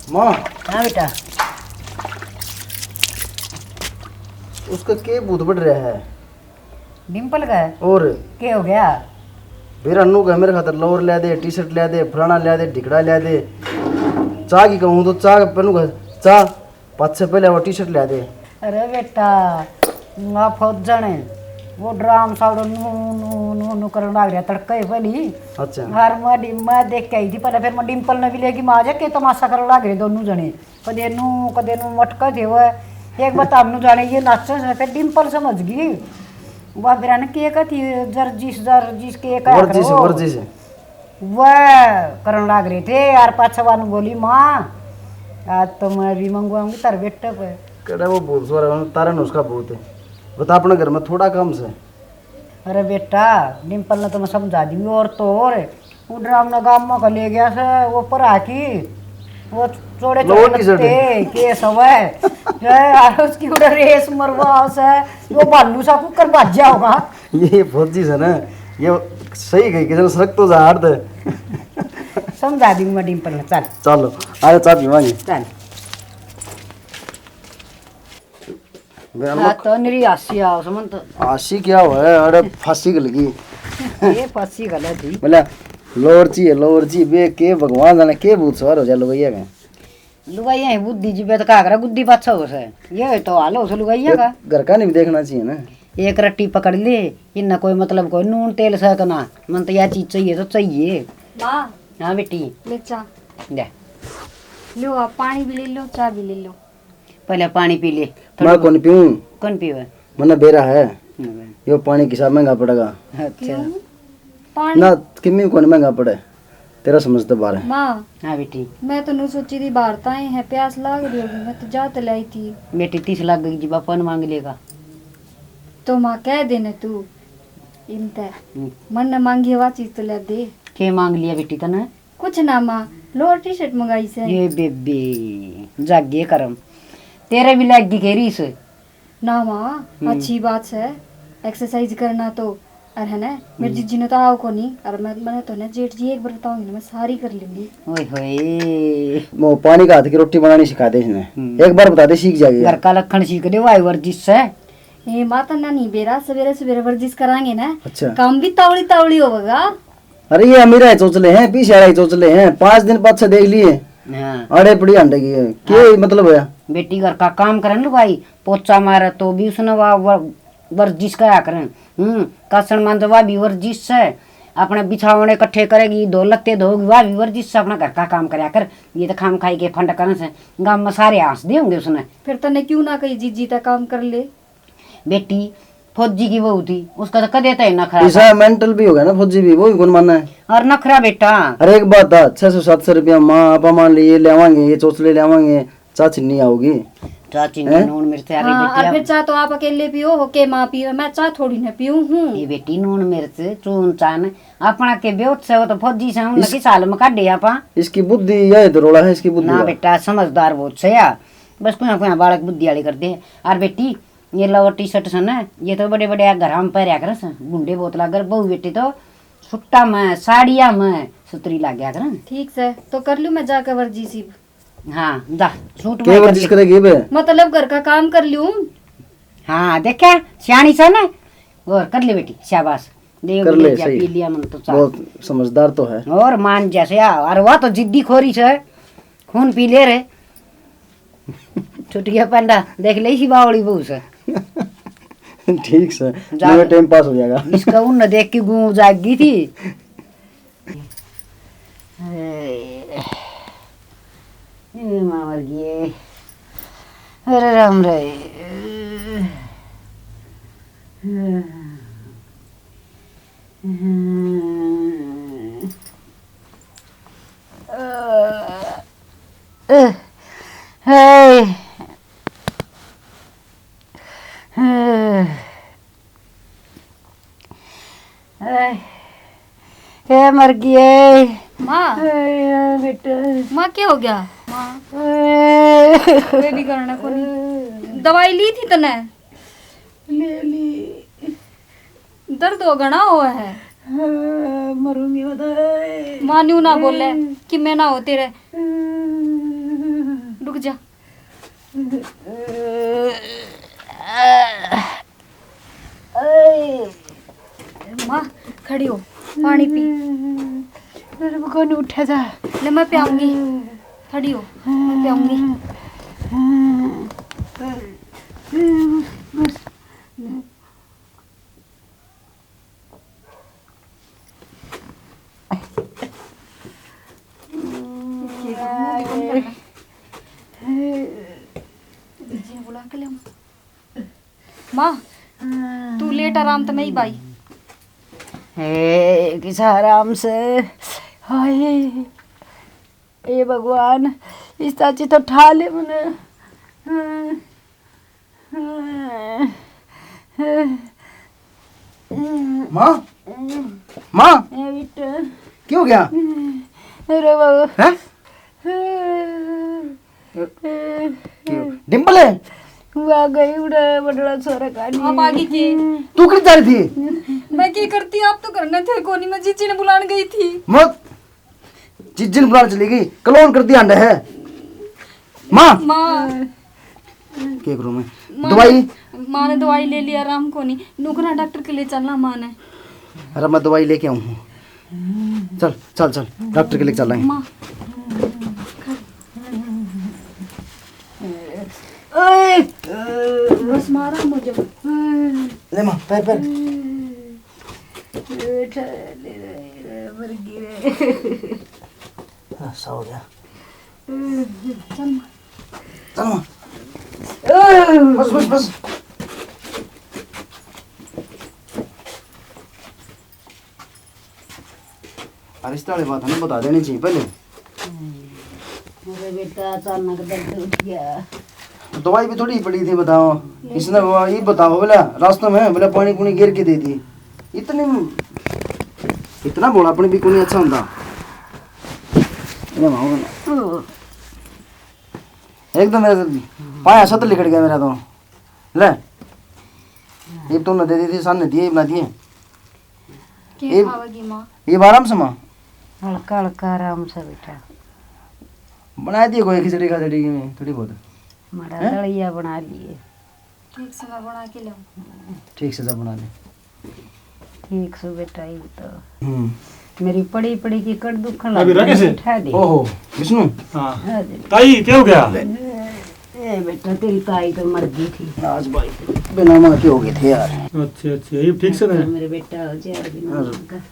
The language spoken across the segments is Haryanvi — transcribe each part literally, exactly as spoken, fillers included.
माँ। हाँ बेटा। उसका के भूत बढ़ रहा है? डिम्पल का? और? के हो गया? बेरा नू कह, मेरे खातर लोअर ला दे, टी शर्ट ला दे, फलाना ला दे, ढिकड़ा ला दे। चाह की कहूँ तो चाह पहनूंगा, चाह पाँच सौ पहले वो टी शर्ट ला दे। अरे बेटा, ना फौजन, वो ड्राम सावड़ो नू नू नू नू करन लाग रहा तड़के ही पहली। अच्छा। हर मैं डि-, मैं देख के आई थी पहले, फिर मैं डिम्पल ने भी लेगी, माँ जा के तमाशा करन लाग रहे दोनों जने। कदे नू कदे नू मटका थे वो। एक बात हम नू जाने ये नाचे से, फिर डिम्पल समझ गई। बाबरा ने के कहती, जर्जिस जर्जिस के कहा वर्जिस करो। वर्जिस। वह करन लाग रहे थे यार, पाछे वानू बोली, माँ, आज तो मैं भी मंगवाऊंगी तार बेटे पे। कड़े वो भूत सवार है, तारे नुस्खा भूत है। बता, अपने घर में थोड़ा काम से। अरे बेटा, डिम्पल ने तो मैं समझा दी, और तो और, वो ड्राम ने गाम में ले गया से, वो पर आकी, वो चोड़े लोग चोड़े नहीं लगते, चढ़े। के सब है। यार, उसकी उड़े रेस मरवा से, वो भालू सा कुकर भाज्या होगा। ये फौजी से ना, ये सही गई, किसी ने सड़क तो जा हट दे। समझा दी मैं डिम्पल ने, चल। चलो, अरे चाबी मांगी। चल। बे हाँ, अम्मा तो निरी आसी आओ समन तो। आसी क्या हो है? अरे फांसी गल गई। ये फांसी गल है जी। बोला, लोरची है, लोरची, बे के भगवान जाने के भूत सवार हो जा लुगाइया का। लुगाइया है बुद्धि जी, बे तो का करा, गुद्दी पाछा हो से। ये तो हाल हो से लुगाइया का। घर का नहीं देखना चाहिए ना। एक रट्टी पकड़ ले, इन्ना कोई मतलब कोई नून तेल से तो ना, मन तो यह चीज चाहिए तो चाहिए। माँ। हाँ बेटी। ले चा। ले। लो आप पानी भी ले लो, चा भी ले लो। पहले पानी पी ले। मैं कौन पीऊँ? कौन पीवे? मन्ने बेरा है। हम्म। यो पानी किसा महंगा पड़ेगा। अच्छा। क्यों? पानी ना, किमी कौन महंगा पड़े, तेरा समझ तो बाहर है। माँ। हाँ बेटी। मैं तो न्यू सोची थी, बाहर ताई है, प्यास लाग रही होगी, मैं तो जा तो लाई थी। बेटी, तीस लाख गई जी, बापा ने मांग लेगा। तो माँ कह देने तू इनते, हम्म। मन ने मांगी वा चीज तो ले दे। के मांग लिया बेटी तने? कुछ ना माँ, लोअर टी शर्ट मंगाई से। ये बेबे, जागे करम, तेरे भी लाग गई के रीस? ना माँ, हम्म। अच्छी बात से, एक्सरसाइज करना तो, और है ना, मेरी हम्म। जीजी ने तो आओ को नहीं, और मैं, मैंने तो ना जेठ जी एक बार बताऊंगी ना, मैं सारी कर लूंगी। ओए होए। वो पानी का हाथ की रोटी बनानी सिखा दे इसने। हम्म। एक बार बता दे, सीख जाएगी। घर का लखन सीख दे, वाई वर्जिश से। ए माँ, तन्ना नहीं बेरा, सवेरे सवेरे वर्जिश करांगे ना। अच्छा। काम भी तावली तावली होगा। अरे ये अमीरा ही चोचले हैं, पीछे वाला ही चोचले हैं, पाँच दिन पाछे देख लिए। हाँ। आड़े पड़ी हांडे की है। के हाँ। मतलब है? बेटी घर का काम करे ना भाई, पोचा मारे तो भी उसने वा-, वा-, वर्जिश करा करे। हम्म, कासन मांजवा भी वर्जिश से, अपने बिछावने इकट्ठे करेगी, दो लत्ते धोगी, वह भी वर्जिश से, अपना घर का काम करया कर। ये तो खाम खाई के फंड करे से, गांव में सारे हंस दे होंगे उसने। फिर तन्ने क्यों ना कही जीजी, ते काम कर ले? बेटी, फौजी की बहू थी, उसका तो कदे तय नखरा था। इसा मेंटल भी हो गया ना फौजी भी, वो भी कौन माना है? और नखरा बेटा। अरे एक बात था, छह सौ सात सौ रुपया माँ आपा मान ली, ये लेवांगे, ये चोचले लेवांगे, चाची नहीं आओगी। चाची नहीं, हैं? नून मिर्च आ रही हाँ, बेटी और आप। फिर चाह तो आप अकेले पियो हो के माँ पीवे, मैं चाह थोड़ी ना पीऊँ हूँ। ये बेटी नून मिर्च, चून चान, अपना के बेहोश से, वो तो फौजी से, उन इस-, किस हाल में काढे आपा। इसकी बुद्धि, यही तो रोला है इसकी बुद्धि ना का। बेटा, समझदार बहुत से यार, बस कुया कुया बालक बुद्धि वाली कर दे। और बेटी, ये लोअर टी शर्ट से ना, ये तो बड़े बड़े घरां में पहरया करे से, गुंडे बहुत लागर। बहू बेटी तो सुट्टा में, साड़िया में सुतरी लाग्या करे। ठीक से, तो कर लूँ मैं जाकर वर्जिश इब। हाँ, जा, सूट के में कर वर्जिश ले। करेगी बे? मतलब घर का काम कर लूँ। हाँ, देखा, सियाणी से ना, और कर ले बेटी, शाबाश। देख कर ले, ले जा, सही। पी लिया मन तो चाह। बहुत समझदार तो है। और मान जैसे आ, और वह तो जिद्दी खोरी से, खून पी ले रे। छुटिया पंडा देख ले, इसी बावली बहू से। ठीक से, जा। मेरा टाइम पास हो जाएगा। इसका उन देख के गूं जागी थी। ए, ए, माँ मर गई। अरे राम रे। हाय। हाय। ए मर गई ए। माँ। ए बेटा। माँ, क्या हो गया? माँ। ए। बेबी करना कोनी। दवाई ली थी तने? ले ली। दर्द हो घणा हुआ है। हाँ, मरूंगी मैं तो। माँ न्यू ना बोले कि मैं ना हो तेरे। जा। माँ, खड़ी हो, पानी पी। मेरे को नहीं उठा जा। ले, मैं पियाऊंगी। खड़ी हो, मैं पियाऊंगी। बस। माँ, तू लेट आराम तो मैं ही बाई। ए, किसा आराम से। हाय, ए भगवान, इस चाची तो ठा ले मने। माँ, माँ, ए बेटा। क्या हो गया? अरे बाबा। हैं? क्यों? डिम्पल है? वो आ गई उड़े बटड़ा छोरा का। आप आगे की? तू किधर जा रही थी? मैं की करती, आप तो घर में थे कोनी, मैं जीजी ने बुलान गई थी। मत, जीजी ने बुलान चली गई, कलोन कर दिया अंडे है। माँ। माँ। क्या करूँ मैं? माँ दवाई? ने, माँ ने दवाई ले लिया, आराम कोनी। नुकरा डॉक्टर के लिए चलना माँ ने। अरे मैं दवाई लेके आऊँ हूँ। चल, चल, चल, डॉक्टर के लिए चल रहे हैं। माँ। ओए। बस मारा मुझे। ले माँ, पैर, पैर। मर गई रे। हाँ, सा हो गया। चल माँ। चल माँ। बस, बस, बस। और रिश्ते वाली बात हमें बता देनी चाहिए पहले। मेरे बेटा अचानक दर्द उठ गया। दवाई भी थोड़ी पड़ी थी, बताओ। इसने वो ये बताओ, बोला रास्ते में बोला पानी पुनी गिर के दे दी। इतनी, इतना बोला अपने भी कोई अच्छा होता। ये माँ एकदम मेरा पाया सत लिकड़ गया मेरा तो। ले, ये तुमने दे दी थी, सन ने दिए, बना दिए। क्या ये खावेगी माँ? ये आराम से माँ। हल्का हल्का आराम से बेटा। बना दिए कोई खिचड़ी खाचड़ी में थोड़ी बहुत। माड़ा हैं? दलिया बना लिए। ठीक से मैं बना के लाऊं। ठीक से जा बना ले। ठीक से बेटा, ये तो हम्म। मेरी पड़ी पड़ी की कट दुखन अभी लग रखे गई, से? उठा दे। ओहो, विष्णु। हाँ। आ दे। ताई, क्या हो गया? ए बेटा, तेरी ताई तो मर गई थी। आज भाई, बिना माँ के हो गए थे यार। अच्छा, अच्छा, ये ठीक से तो ना? मेरे बेटा हो जाए बिना माँ का।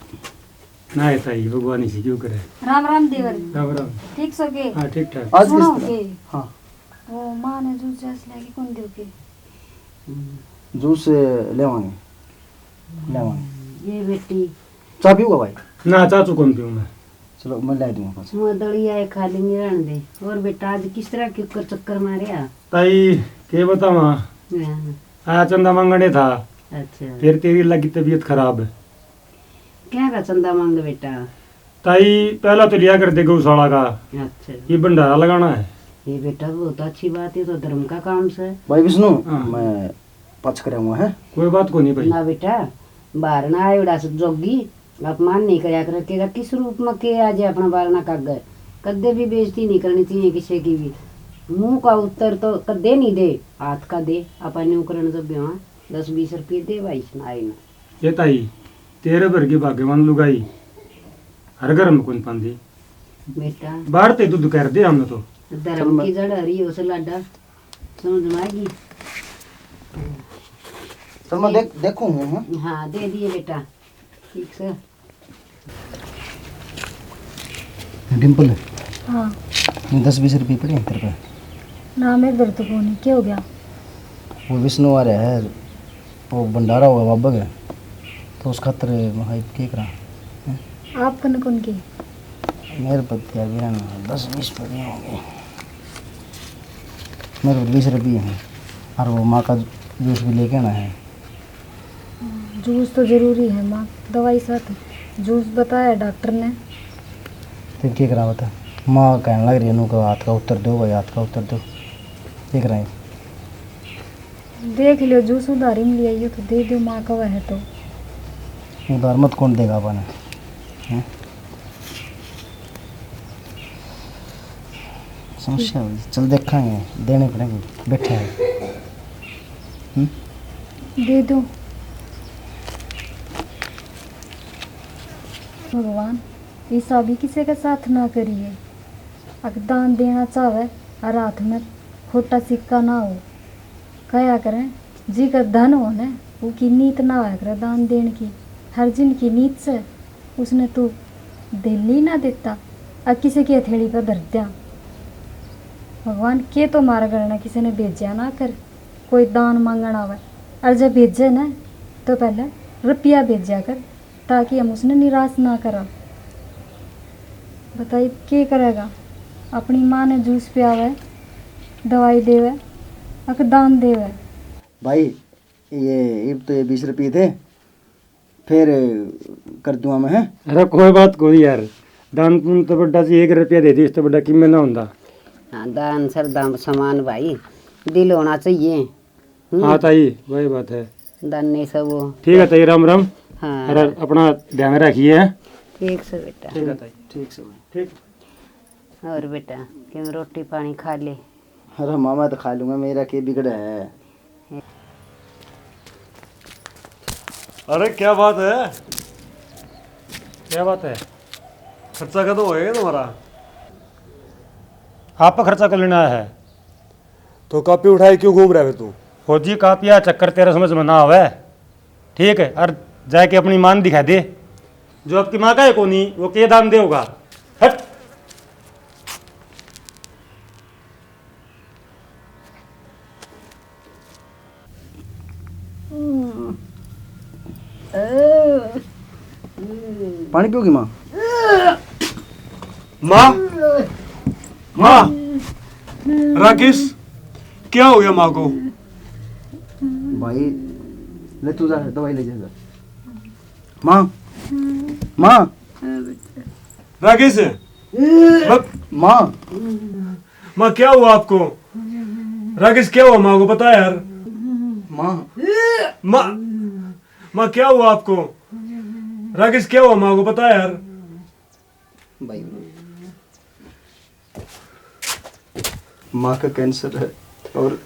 ना, ऐसा ही भगवान इसी क्यों करे। राम राम देवर। राम राम। ठीक सो के? हाँ, ठीक ठाक। आज सुनो किस तरह? के? हाँ। वो माँ ने जूस जास लेके कौन दो के? जूस लेवांगे, लेवांगे। ये बेटी। चाय पीऊंगा भाई? ना, चाचू कौन पीऊं मैं। चलो, मैं ले दूंगा पाछा। वो दलिया एक खाली नहीं रहने दे। और बेटा, आज किस तरह के ऊपर चक्कर मारे आ? ताई, के बतावा? हाँ। आया चंदा मांगने था। अच्छा। फिर तेरी लगी तबीयत खराब। क्या का चंदा मांग बेटा? ताई, पहला तो लिया कर दे गौशाला का। अच्छा। ये भंडारा लगाना है। ये बेटा, बहुत अच्छी बात है, तो धर्म का काम से। भाई विष्णु, हाँ। मैं पाछ कराऊंगा, है? कोई बात को नहीं भाई। ना बेटा, बाहर ना आयोड़ा से जोगी, अपमान नहीं करया कर, केगा किस रूप में के आ जाए अपना बारना का घर। कदे भी बेइज्जती नहीं करनी चाहिए किसी की भी। मुंह का उत्तर तो कदे नहीं दे, हाथ का दे। अपन न्यू करण जोगे हाँ, दस बीस रुपये दे भाई, सुनाए ना। ये ताई, तेरे भर की भाग्यवान लुगाई हर घर में कौन पांदी। बेटा। बाहर ते दूध कर दे हमने तो। धर्म की जड़ हरी हो से लाडा, समझ में आएगी। चल मैं देख, देखूंगा, हाँ। हाँ, दे दिए बेटा, ठीक से। डिम्पल। हाँ। ये दस बीस रुपये पड़े हैं तेरे पे? ना, मेरे घर तो कोनी, क्या हो गया? वो विष्णु आ रहा है, वो भंडारा होगा बाबा के, तो उस खातर मैं के करा। हैं? आप कन कौन के? मेरे पति यार, मेरा ना दस बीस पड़े होंगे। मेरे पास बीस रुपये हैं, और वो माँ का जूस भी लेके आना है। जूस तो जरूरी है माँ, दवाई साथ जूस बताया डॉक्टर ने। फिर क्या करा बता, माँ कहने लग रही है, "नू का हाथ का उत्तर दो भाई, हाथ का उत्तर दो।" क्या कराएं? देख लियो, जूस उधारी में ले आइयो तो दे दो, माँ का वह है तो। उधार मत कौन देगा अपन, हैं? समस्या होगी, चल देखांगे, देने पड़ेंगे, बैठे हैं। हम्म? दे दो। भगवान, इसा भी किसी का साथ ना करिए। अक दान देना चाहे और हाथ में खोटा सिक्का ना हो। कहा करें, जी का धन हो न, उसकी नीत ना होया करे दान देने की। हर जिन की नीत से, उसने तू दिल ही ना देता, और किसी की हथेली पर धर दिया। भगवान, के तो मारा करना किसी ने भेजा ना कर, कोई दान मांगण आवे, और जब भेजे ना, तो पहले रुपया भेजा कर, ताकि हम उसने निराश ना करा। बताइए, के करेगा? अपनी माँ ने जूस पियावे, दवाई देवे, अक दान देवे। भाई, ये इब तो ये बीस रुपये थे, फिर कर दूंगा मैं, हैं? अरे कोई बात कोनी यार, दान पुण्य तो बड़ा जी, एक रुपया दे दी, इस तो बड़ा किम्मे ना होंदा। हाँ, दान श्रद्धा समान भाई, दिल होना चाहिए। हम्म। हाँ ताई, वही बात है। दान ने सब वो। ठीक है ताई, राम राम। हाँ। अरे अपना ध्यान रखिए। ठीक से बेटा। ठीक है ताई, ठीक से भाई, ठीक। और बेटा, क्यों रोटी पानी खा ले? अरे माँ, मैं तो खा लूंगा, मेरा के बिगड़ा है। अरे क्या बात है, क्या बात है? खर्चा खत्म हो गया तुम्हारा? आप पर खर्चा कर लेना है। तो कापी उठाए क्यों घूम रहा है फिर तू? फौजी, कापिया चक्कर तेरे समझ में ना आवे, ठीक है? और जाके अपनी माँ ने दिखा दे, जो आपकी माँ का है कोनी, वो के दान देगा? हट। पानी पियोगी माँ? माँ, माँ, राकेश, क्या हो गया माँ को? भाई, ले तू जा, दवाई ले जा। माँ, माँ। राकेश, माँ। माँ, क्या हुआ आपको? राकेश, क्या हुआ माँ को, बता यार। माँ। माँ, माँ, क्या हुआ आपको? राकेश, क्या हुआ माँ को, बता यार। भाई, माँ का कैंसर है और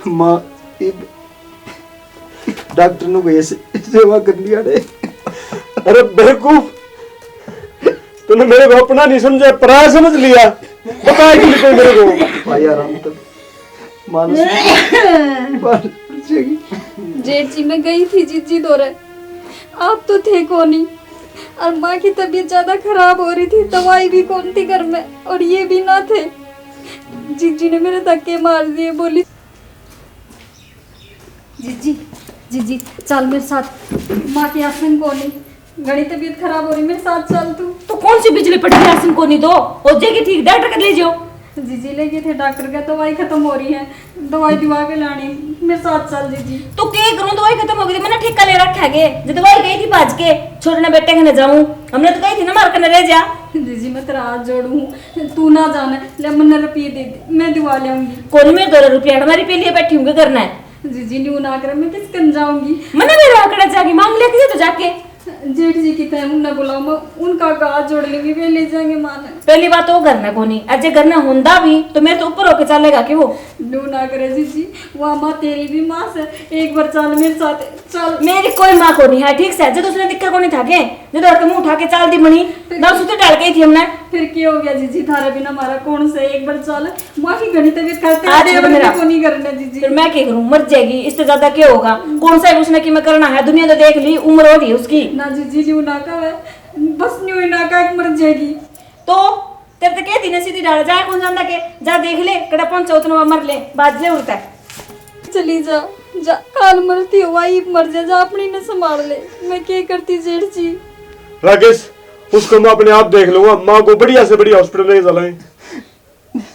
माँ इब डॉक्टर ने कहे से सेवा करनी आड़े। अरे बेवकूफ, तूने मेरे को अपना नहीं समझा, पराया समझ लिया। बताया क्यों नहीं कोई मेरे को? भाई आराम तो मानस बाहर पड़ जाएगी। जेठ जी, मैं गई थी जीजी धोरे, आप तो थे कोनी, और माँ की तबीयत ज्यादा खराब हो रही थी, दवाई भी कौन थी घर में, और ये भी ना थे। जीजी ने मेरे धक्के मार दिए, बोली, जीजी, जीजी, चल मेरे साथ, माँ की आसन कोनी, घणी तबीयत खराब हो रही, मेरे साथ चल तू। तो कौन सी बिजली पड़ गई, आसन कोनी तो हो जाएगी ठीक, डॉक्टर के ले जाओ। जीजी ले गए थे डॉक्टर के, दवाई खत्म हो रही है, दवाई दिवा के लानी, मेरे साथ चल जीजी। तो के करूं, दवाई खत्म हो गई थी, मैंने ठेका ले रखा है के? जो दवाई गई थी भाज के, छोड़ना बेटे के न जाऊं, हमने तो कही थी ना मार के न रह जा। जीजी मैं तेरा हाथ जोड़ू, तू ना जाने, ले मन्ने रुपये दे दे, मैं दिवा लाऊंगी। कोनी मेरे दो रुपया, हमारी पे लिए बैठी हूँ, करना है। जीजी न्यू ना करे, मैं किस कन जाऊंगी? मन्ने मेरे आकड़ा जाके मांग ले किसी तो जाके। जेठ जी की तय उन्हें बुलाओ, मैं उनका हाथ जोड़ लेंगी, वे ले जाएंगे माँ ने। पहली बात तो घर में कोनी, अजय घर में होंदा भी तो मेरे तो ऊपर होके चलेगा कि वो। न्यू ना करे जीजी, वहाँ माँ तेरी भी माँ से, एक बार चल मेरे साथ, चल। मेरी कोई माँ कोनी है, ठीक से, जब उसने दिक्कत कोनी था के, जब तो मुंह उठा के चाल दी बनी, फिर ना सुते डाल के ही थी हमने। फिर क्या हो गया जीजी, थारे बिना हमारा कौन से, एक बार चल। माँ की घणी तबीयत खराब, तेरा अरे छोड़ के मेरा कोनी करना जीजी। फिर मैं क्या करूं, मर जाएगी, इससे ज्यादा क्या होगा? कौन सा है उसने कि मैं करना है, दुनिया तो देख ली, उम्र हो गई उसकी। ना जीजी, न्यू ना कहे, बस न्यू ही ना कहे, मर जाएगी। तो तेरे तो कहती ना सीधी डाल, जा कौन जानता के, जा देख ले, कड़ा पहुंचा उतना मर ले, बाज ले उड़ता है। चली जा, जा, काल मरती हो, वही मर जा, जा अपनी ने संभाल ले, मैं क्या करती जेठ जी। राकेश, उसको मैं अपने आप देख लूंगा, माँ को बढ़िया से बढ़िया हॉस्पिटल ले चलाएं।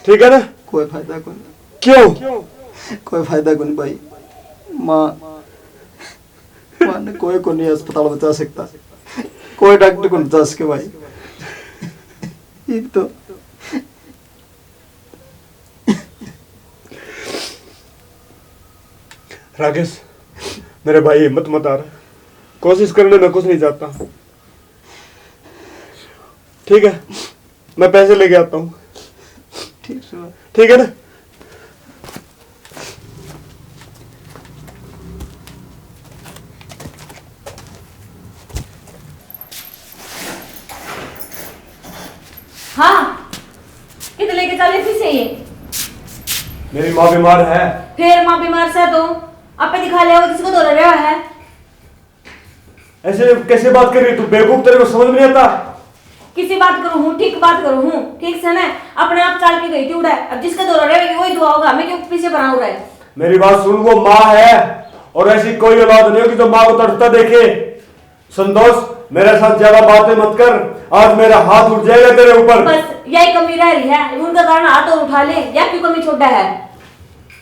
ठीक है ना? कोई फायदा कोनी। क्यों? कोई फायदा कोनी भाई। माँ, माँ ने कोई कोनी अस्पताल बचा सकता, कोई डॉक्टर कोनी बचा सके भाई। एक तो राकेश, मेरे भाई हिम्मत मत हार, कोशिश करने में कुछ नहीं जाता। ठीक है, मैं पैसे लेके आता हूँ। ठीक से। ठीक है ना? हाँ, कित लेके चले फिर से ये? मेरी माँ बीमार है। फिर माँ बीमार से तो आपे दिखा लिया, वो किसको दौरा रहा है? ऐसे कैसे बात कर रही तू बेवकूफ, तेरे को समझ में नहीं आता? किसी बात करूँ हूँ, ठीक बात करूँ हूँ, ठीक से ना? अपने आप चाल के गई थी उड़े, अब जिसके दौरा रहेगी वही दुआ होगा, मैं क्यों पीछे बनाऊँ रहे? मेरी बात सुन, वो माँ है और ऐसी कोई औलाद नहीं होगी जो माँ को तड़पता देखे। संतोष, मेरे साथ ज्यादा बातें मत कर, आज मेरा हाथ उठ जाएगा तेरे ऊपर। बस यही कमी रह रही है, उनका कारण हाथ और उठा ले, या क्यों कमी छोड़ा है?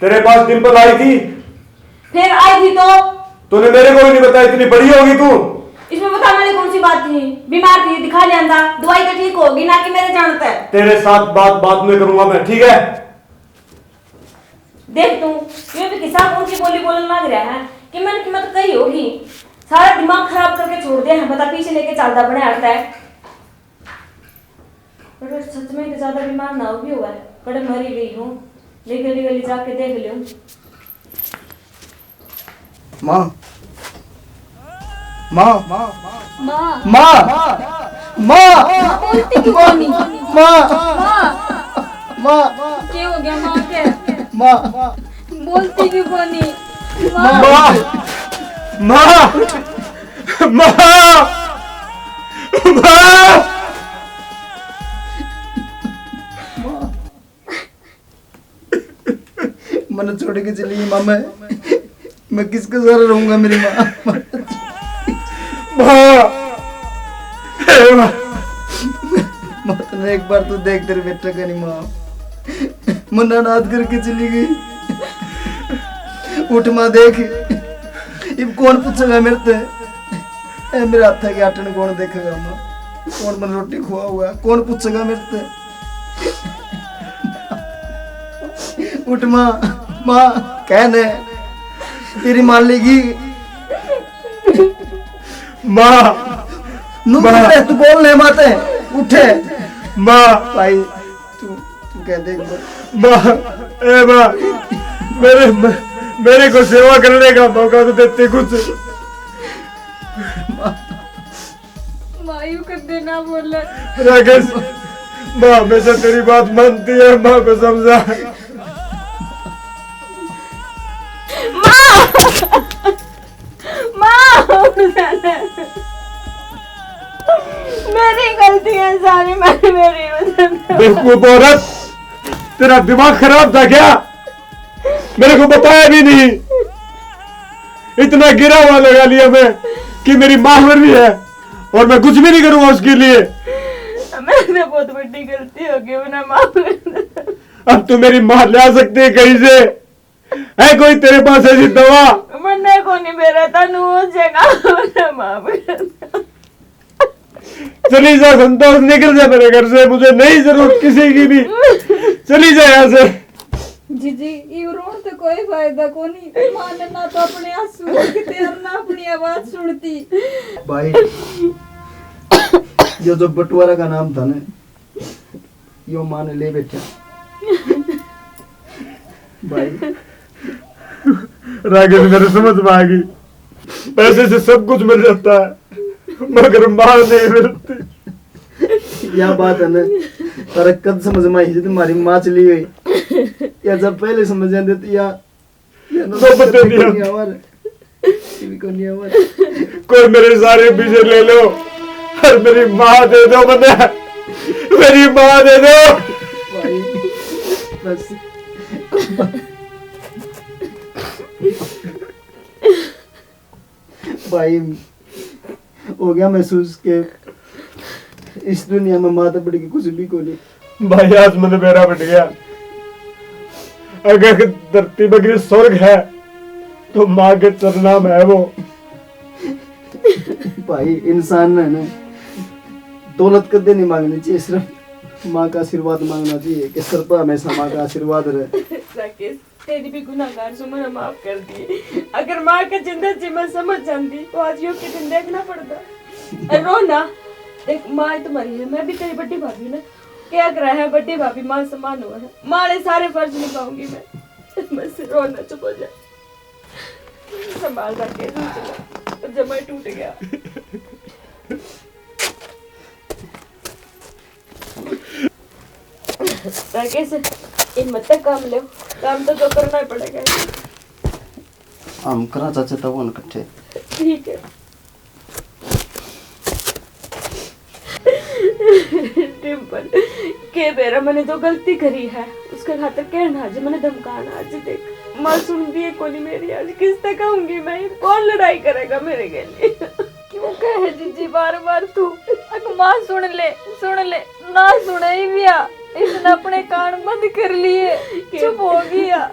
तेरे पास डिम्पल आई थी। फिर आई थी तो? तूने मेरे को भी नहीं बताया, इतनी बड़ी होगी तू। इसमें बताने वाली कौन सी बात थी? बीमार थी, दिखा लिया था, दवाई तो ठीक होगी ना कि मेरे जानते। तेरे साथ बात बाद में करूंगा मैं, ठीक है? देख तू, ये भी किसा कौन सी बोली बोलने लग रहा है कि मैंने कीमत कही होगी। सारा दिमाग खराब करके छोड़ दिया है, बता पीछे लेके चलता बने हटता है। पर सच में तो ज्यादा बीमार ना हुई हुआ है, कड़े मरी गई हूँ। ले गली गली जाके देख लियो। माँ, माँ, माँ, माँ, माँ, माँ, माँ, बोलती क्यों कोनी? माँ, माँ, माँ, के हो गया माँ के? माँ, बोलती क्यों कोनी? माँ, माँ, माँ, माँ, माँ। मन्ने छोड़ के चली गई माँ, मैं, मैं किसके सहारे रहूंगा मेरी माँ? माँ, हे माँ। माँ, तन्ने एक बार तो देख, तेरे बेटे का नहीं माँ। मन्ने अनाथ करके चली गई। उठ माँ, देख, इब कौन पूछेगा मेरे ते? ए, मेरे हाथ के आटन कौन देखेगा माँ? कौन मन रोटी खुआ हुआ? कौन पूछेगा मेरे ते? उठ माँ, माँ, कह ने, तेरी माँ लेगी। माँ, नू माँ। उठे, तू बोल ले माते, उठे। माँ। भाई, तू, तू कह दे एक बार। माँ, ए माँ, मेरे, मेरे को सेवा करने का मौका तो देते कुछ। माँ। माँ, यूं कर दे ना बोले। राकेश, माँ हमेशा तेरी बात मानती है, माँ को समझा। माँ! माँ! मेरी गलती है सारी, मेरी, मेरी वजह से। बेवकूफ औरत, तेरा दिमाग खराब था क्या? मेरे को बताया भी नहीं। इतना गिरा हुआ लगा लिया मैं कि मेरी माँ मर रही है और मैं कुछ भी नहीं करूंगा उसके लिए। मैंने बहुत बड़ी गलती हो गई, उन्हें माफ कर दे। अब तू मेरी माँ ला सकती है कहीं से? है कोई तेरे पास ऐसी दवा? मन्ने को नहीं मेरा तनु हो जाएगा, उन्हें माफ कर दे। चली जा संतोष, निकल जा मेरे घर से, मुझे नहीं जरूरत किसी की भी। चली जा यहाँ से। जीजी, ये रोण तो कोई फायदा कोनी। माँ ने ना तो अपने आंसू रोकते और ना अपनी आवाज सुनती। भाई, ये जो बंटवारा का नाम था ना, यो माँ ने ले बैठा। भाई, राकेश, मेरे समझ में आ गई, पैसे से सब कुछ मिल जाता है, मगर माँ नहीं मिलती। या बात है ना, तारा कद समझ में आई जब हमारी माँ चली गई, या जब पहले समझ जाते तो या, या ना नौबत नहीं आती। कोई मेरे सारे पीछे ले लो और मेरी माँ दे दो मन्ने, मेरी माँ दे दो। भाई, बस। भाई, हो गया महसूस कि इस दुनिया में माँ तो बढ़ के कुछ भी कोनी। भाई, आज मैंने बेरा बट गया। अगर धरती बगैर स्वर्ग है, तो माँ के चरना में है वो। भाई, इंसान ने ना दौलत कदे नहीं मांगनी चाहिए, सिर्फ माँ का आशीर्वाद मांगना चाहिए कि सर पर हमेशा माँ का आशीर्वाद रहे। राकेश, तेरी भी गुनाहगार सो, मन्ने माफ कर दिए। अगर माँ के जिंदा जी मैं समझ जाती, तो आज यो के दिन देखना पड़ता। अरे रो ना, देख, माँ तो मरी है, मैं भी तेरी बड़ी भाभी ना। क्या करा है बड़ी भाभी, माँ समान हुआ है, माँ ने सारे फर्ज निभाऊंगी मैं। बस रोना चुप हो जा, संभाल रखे, जमा टूट गया। राकेश, हिम्मत तक काम ले, काम तो जो करना ही पड़ेगा। हम करा चाचे तब उन कट्ठे। ठीक है। डिम्पल, के बेरा मैंने जो गलती करी है, उसके खातर कहना आज, मैंने धमकाना आज। देख, माँ सुन दिए कोनी मेरी, आज किस तक कहूंगी मैं? कौन लड़ाई करेगा मेरे के लिए? क्यों कहे जीजी बार बार तू? अक माँ सुन ले, सुन ले, ना सुने ही बिया। इसने अपने कान बंद कर लिए, चुप हो गया।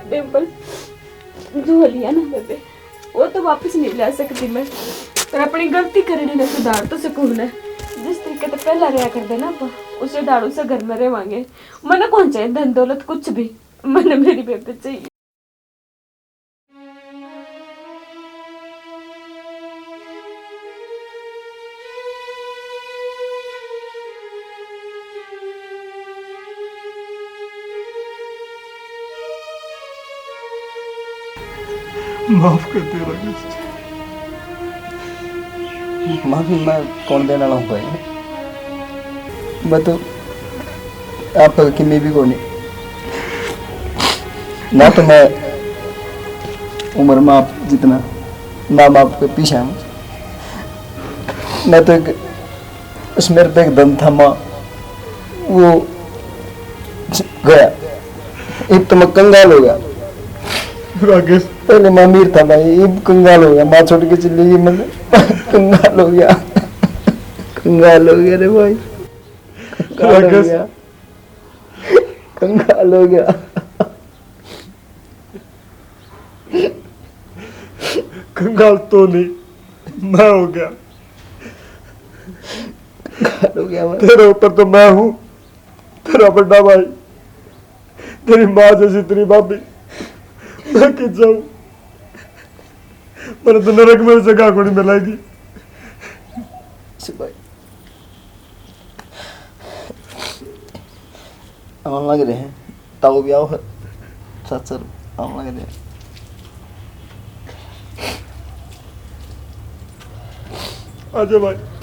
डिम्पल, जो लिया ना बेबे, वो तो वापस नहीं ला सकती मैं, पर अपनी गलती करने ने सुधार तो सकूं ना। जिस तरीके से पहला रहा कर देना, उसे दाड़ू से घर में रहेंगे। मैंने कौन चाहिए धन दौलत, कुछ भी, मैंने मेरी बेबे चाहिए। माफ कर दे राकेश। माफी मैं कौन देने वाला हूँ भाई? मैं तो आपका किन्ने भी कोनी। ना तो मैं उम्र में आप जितना, ना मैं आपके पीछे हूँ। मैं तो एक, उस मेरे पे एक दम था माँ, वो गया। इब तो मैं कंगाल हो गया। राकेश। पहले मैं अमीर था भाई, इब कंगाल हो गया। माँ छोड़ के चली गई, मैं कंगाल हो गया। कंगाल हो गया रे भाई। कंगाल हो राकेश। गया। कंगाल हो गया। कंगाल तो नहीं, मैं हो गया। कंगाल हो गया मैं। तेरे ऊपर तो मैं हूँ, तेरा बड़ा भाई, तेरी माँ जैसी तेरी भाभी। मैं कित जाऊँ? मैंने तो नरक में जगह को नहीं मिलेगी। सिपाही, आने लग रहे हैं। ताऊ भी आओ, चाचा आने लग रहे हैं। आजा भाई।